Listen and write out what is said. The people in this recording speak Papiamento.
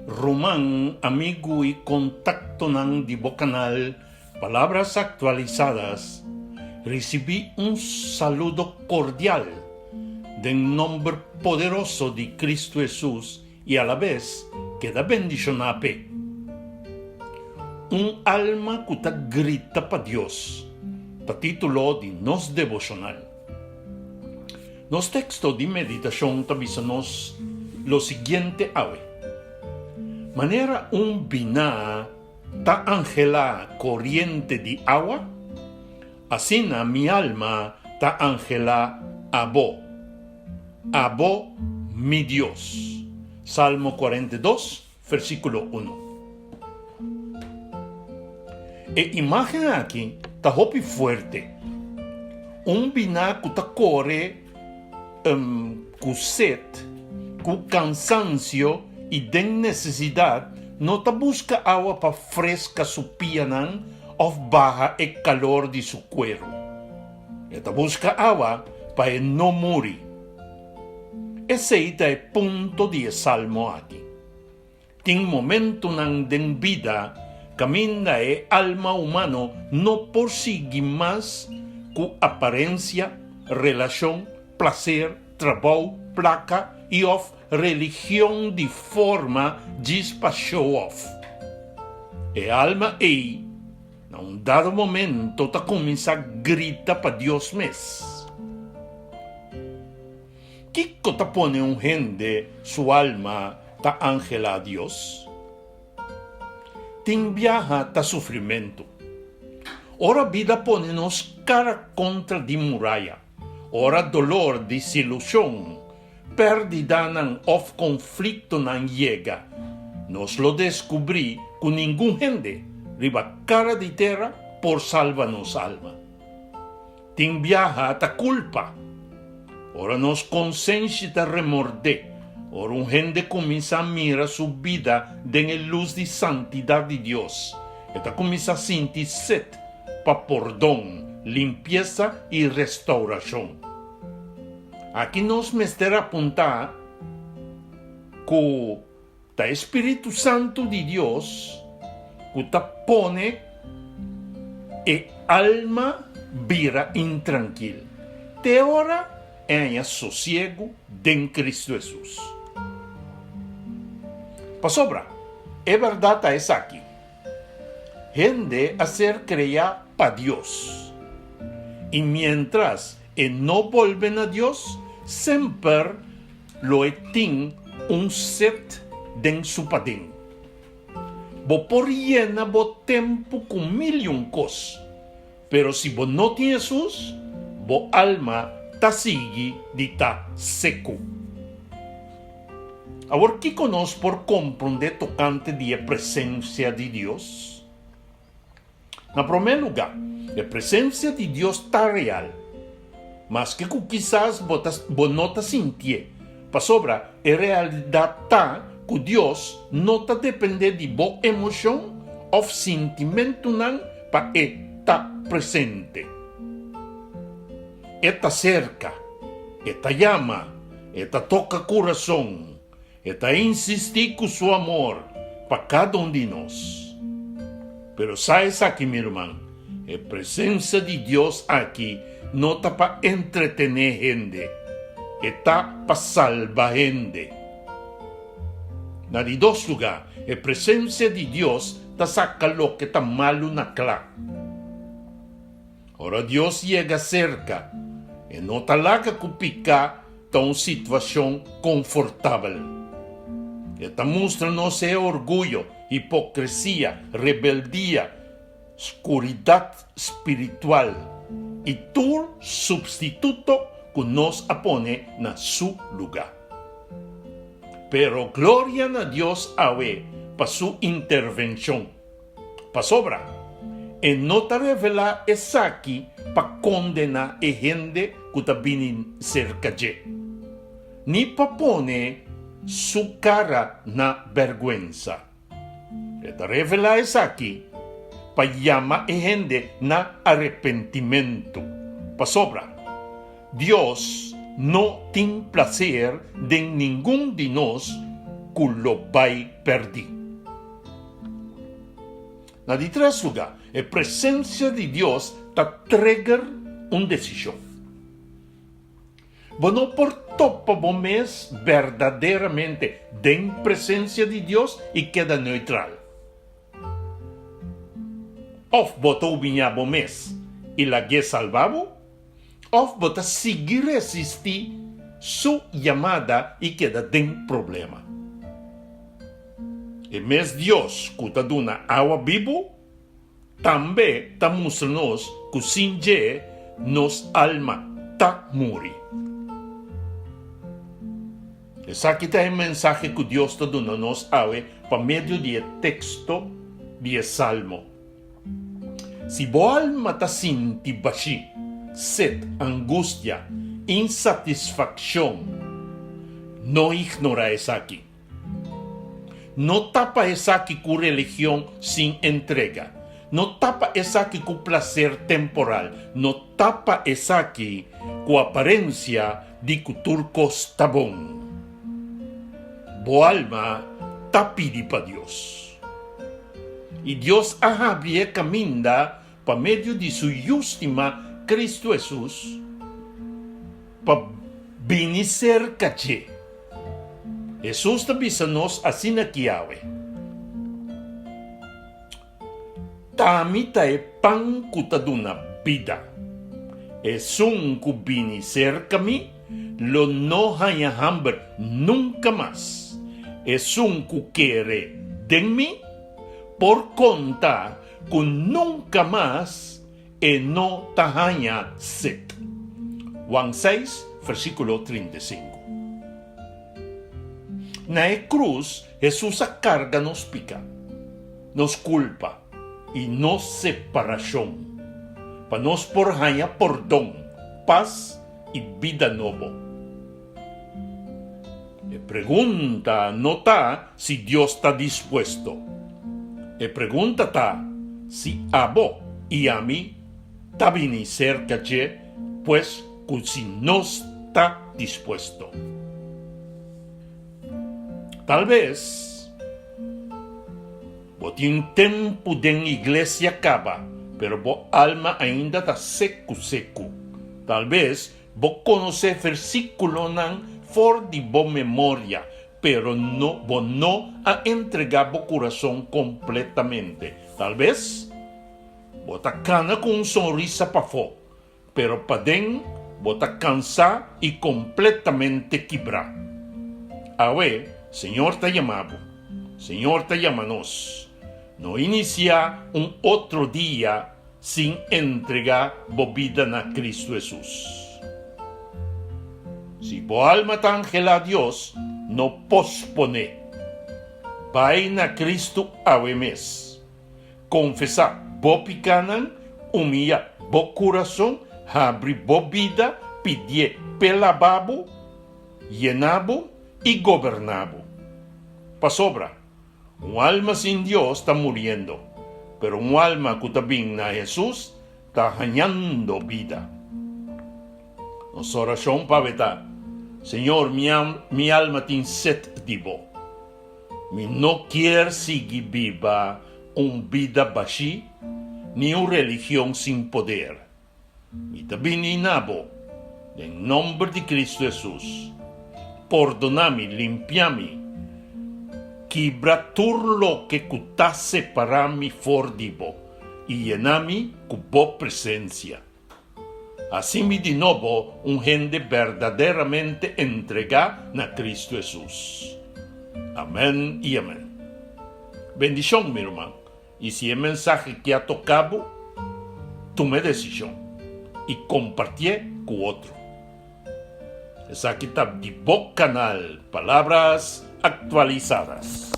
Ruman, amigu i kontaktonan di bo kanal Palabras Actualizadas risibí un saludo kordial den nomber poderoso di Cristo Hesus i alabes keda bendishoná p'e. Un alma ku ta grita pa Dios ta título di nos deboshonal. Nos teksto di meditashon ta bisa nos lo siguiente awe, Manera un biná ta anhelá koriente di awa, asina mi alma ta anhelá abo, abo mi Dios. Salmo 42, versíkulo unu. E imágen aki ta hopi fuerte. Un biná ku ta kore ku set, ku kansansio i den nesesidat no ta buska awa pa freska su pianan òf baha e kalor di su kueru. E ta buska awa pa e no muri. Esei ta e punto di e salmo aki. Tin momentunan den bida kaminda e alma humano no por sigui mas ku aparensia, relashon, plaser, trabou, plaka i òf religion di forma djis pa show off. E alma ei na un dado momento ta kuminsá grita pa Dios mes. Kiko ta pone un hende su alma ta anhelá Dios? Tin biaha ta sufrimentu. Ora bida pone nos kara kontra di muraya, ora dolor, disilushon, pèrdidanan òf konfliktonan yega, nos lo deskubrí ku ningun hende riba kara di tera por salba nos alma. Tin biaha ta kulpa. Ora nos konsenshi ta remordé, ora un hende kuminsá mira su bida den e lus di santidat di Dios, e ta kuminsá sinti set pa pordon, limpiesa i restourashon. Aki nos mester apuntá ku Ta e spiritu santu di Dios ku ta pone e alma bira intrankil te ora e haña sosiegu den Kristu Hesus. Pasobra e bèrdat ta esaki, Hende a ser kreá pa Dios, i miéntras e no bolbe na Dios, semper Lo e tin un set den su paden. Bo por yena bo tempu ku milion kos, pero si bo no tin Hesus, bo alma ta sigui di ta seku. Awor kiko nos por komprondé tokante di e presensia di Dios? Na promé lugá, e presensia di Dios ta real, maske ku kisas bo ta bo no ta sintié, pasobra e realidat ta ku Dios no ta dependé di bo emoshon òf sintimentunan pa e ta presente. E ta serka, e ta yama, e ta toka kurason, E ta insistí ku su amor pa kada un di nos. Pero sa esaki, mi ruman, e presensia di Dios aki no ta pa entretené hende, e ta pa salba hende. Na di dos lugá, e presensia di Dios ta saka loke ta malu na kla. Ora Dios yega serka, e no ta laga ku piká ta un situashon konfortabel. E ta mustra nos e orguyo, hipokresia, rebeldia, skuridat spiritual i tur supstituto ku nos a pone na su lugá. Pero gloria na Dios awe pa su intervenshon! Pasobra e no ta revelá esaki pa kondená e hende ku ta bini serka dje, ni pa pone su kara na bèrgwensa. E ta revelá esaki pa yama e hende na arepentimentu. Pasobra Dios no tin plaser den ningun di nos. ku lo bai pèrdí. Na di tres lugá, e presensia di Dios ta trigger un desishon. Bo no por topa bo mes berdaderamente den presensia di Dios i keda neutral. Òf bo ta humiñá bo mes i lag'é salba bo, òf bo ta sigui resistí su yamada i keda den problema. E mes Dios ku ta duna awa bibu, tambe ta mustra nos ku sin dje nos alma ta muri. Esaki ta e mensahe ku Dios ta duna nos awe pa medio di e teksto di e Salmo. Si bo alma ta sinti bashí, set, angustia, insatisfakshon, no ignorá esaki. No tapa esaki ku religion sin entrega. No tapa esaki ku plaser temporal. No tapa esaki ku aparensia di ku tur kos ta bon. Bo alma ta pidi pa Dios. I Dios a habri e kaminda pa medio di su Yu stimá Kristu Hesus pa bini serka dje. Hesus ta bisa nos asina ki awe, T'ami ta e pan ku ta duna bida. Esun ku bini serka mi lo no haña hamber nunka mas. Esun ku kere den mi por konta ku nunka mas e no ta haña set. Juan seis, versíkulo 35. Na e krus, Hesus a karga nos pika, nos kulpa i nos separashon, pa nos por haña pordon, pas i bida nobo. E pregunta no ta si Dios ta dispuesto. E pregunta ta si abo i ami ta bini serka dje, pues ku si nos ta dispuesto. Tal bes bo tin tempu den iglesia kaba, pero bo alma ainda ta seku seku. Tal bes Bo konosé versíkulonan for di bo memoria, pero no bo no a entregá bo kurason kompletamente. Tal bes bo ta kana ku un sonrisa pafó, pero paden bo ta kansá i kompletamente kibrá. Awe, Señor ta yama bo. Señor ta yama nos. No inisiá un otro dia sin entregá bo bida na Cristo Hesus. Si bo alma ta anhelá Dios, no posponé. Bai na Cristo awe mes. Konfesá bo pikánan, humiyá bo kurason, habri bo bida, pidié p'e labá bo, yená bo i goberná bo. Pasobra, Un alma sin Dios ta muriendo, pero un alma cu ta bin na Hesus ta hañando bida. Nos oracion p'awe ta, Señor, mi alma tin set di Bo. Mi no kier sigui biba un bida bashí ni un religion sin poder. Mi ta bini na bo, den nomber di Cristo Hesus. Pordona mi, limpia mi, kibra tur loke ku ta separa mi for di bo i yena mi ku bo presensia. Hasi mi di nobo un hende berdaderamente entregá na Cristo Hesus. Amen i amen. Bendishon, mi ruman. I si e mensahe ki a toká bo, tuma e desishon i kompartié ku otro. Esaki ta di bo kanal Palabras Actualizadas.